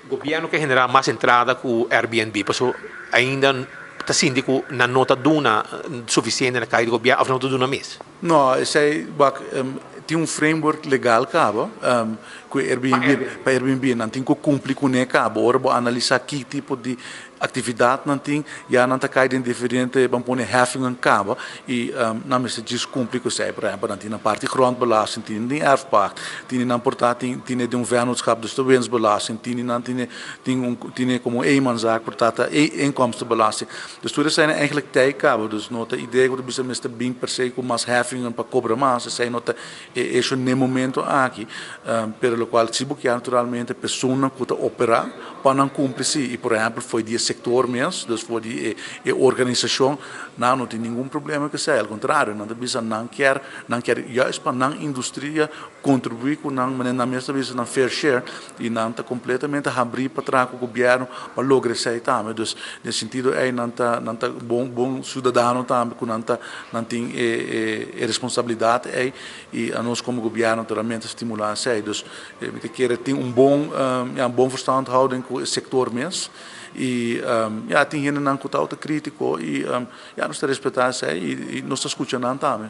Gobièrnu ke generá mas entrada ku Airbnb, pasobra ainda ta sinti ku nan no ta duna sufisiente na kai di gobièrnu òf nan no ta duna mes. No, esei wak tin un framework legal kaba ku Airbnb, pa Airbnb nan tin ku kumpli kuné kaba. Ora bo analisá ki tipo di Actividadnan tin, ya nan ta cay den diferente, ban pone heffingen caba y nan mester djis cumpli cu esey. Por ehempel, nan tin nan parti grondbelasting, tin den erfpacht, tin nan por ta tin tin den un vennootschap, dus ta winstbelasting, tin nan tin tin un tin como un eenmanszaak por ta ta inkomstenbelasting. Dus tur esey nan eigenlijk tey caba, dus no ta idea cu ta bisa mester bin per se cu mas heffingen pa cobra mas, esey no ta e hecho n'e momento aki, pero locual si bo kier naturalmente personanan cu ta opera pa nan cumpli si, y por ehempel fo'i di e sector mes, dus for di e organisacion, nan no tin ningun problema cu esey, al contrario nan ta bisa nan kier, nan kier juist pa nan industria contribui cu nan, manera nan mes ta bisa nan fair share, y nan ta completamente habri pa traha cu gobierno pa logra esey tambe, dus den sentido ey nan ta nan ta bon bon ciudadano tambe cu nan ta nan tin e e responsabilidad ey y anos como gobierno naturalmente stimula esey, dus mi ta kere tin un bon ya un bon verstandhouding cu e sector mes y ya tin hendenan cu ta autocritico y ya nos ta respeta esey y nos ta scucha nan tambe.